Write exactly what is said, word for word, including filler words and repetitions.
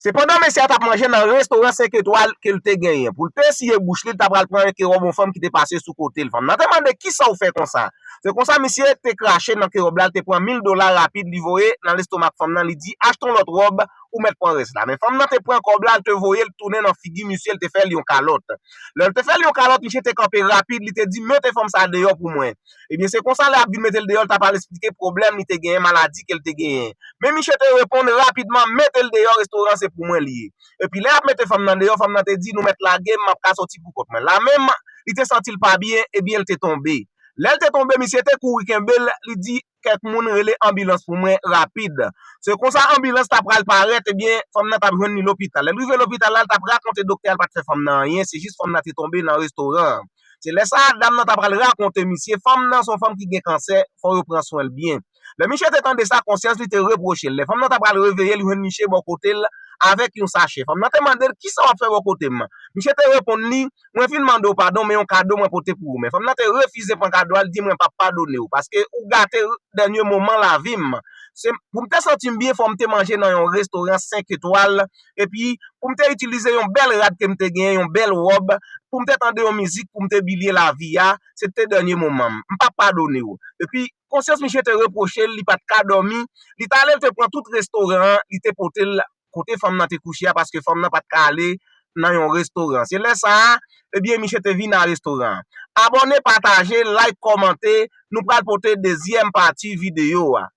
Se pandan mesye a t ap manje nan restoran senk etwal ke l te genyen. Pou l te siye bouch li, l ta pral pran yon ke wòb yon fanm ki te pase sou kote l. Fanm nan te mande, "Kisa w fè konsa?" Se konsa, misye te krache nan ke wòb la, l te pran mil dola rapid, li voye nan lestomak fanm nan, li di, "Achte yon lòt wòb, ou mèt pran rès la." Men fanm nan te pran kòb la, l te voye l tounen nan figi misye, l te fè l yon kalòt. Lè l te fè l yon kalòt, misye te kanpe rapid, li te di, "Mete fanm sa deyò pou mwen." Ebyen, se konsa lè y ap vin mete l deyò, l ta pral esplike pwoblèm li te genyen, maladi ke l te genyen. Men misye te reponn rapidman, "Mete l deyò, restoran se pou mwen li ye." Epi lè y ap mete fanm nan deyò, fanm nan te di, "Nou mèt lage m, m ap ka soti pou kont mwen." La menm, li te santi l pa byen, ebyen, l te tonbe. Lè l te tonbe, misye te kouri kenbe l, li di, "Kèk moun rele anbilans pou mwen rapid." Se konsa anbilans ta pral parèt, ebyen, fanm nan t ap jwenn li lopital. Lè l rive lopital la, l t ap rakonte doktè a l pa t fè fanm nan anyen, se jis fanm nan te tonbe nan restoran an. Se lè sa a, dam nan ta pral rakonte misye, fanm nan se yon fanm ki gen kansè, fò yo pran swen l byen. Lè misye te tande sa, konsyans li te repwoche l. Lè fanm nan ta pral reveye, li jwenn misye bò kote l avèk yon sachè. Fanm nan te mande l, "Kisa w ap fè bò kote m?" Misye te reponn li, "Mwen vin mande w padon, men yon kado mwen pote pou ou." Men fanm nan te refize pran kado a, l di, "Mwen p ap padone w, paske ou gate dènye moman lavi m. Se, pou m te santi m byen, fò m te manje nan yon restoran senk etwal, epi pou m te itilize yon bèl rad ke m te genyen, yon bèl wòb, pou m te tande yon mizik, pou m te bilye lavi a, se te dènye moman m. M p ap padone w." Epi, konsyans misye te repwoche l, li pa t ka dòmi, li t ale, l te pran tout restoran an, li te pote l kote fanm nan te kouche a, paske fanm nan pa t ka ale nan yon restoran. Se lè sa a, ebyen, misye te vin nan restoran an. Abòne, pataje, like, kòmante, nou pral pote dezyèm pati videyo a.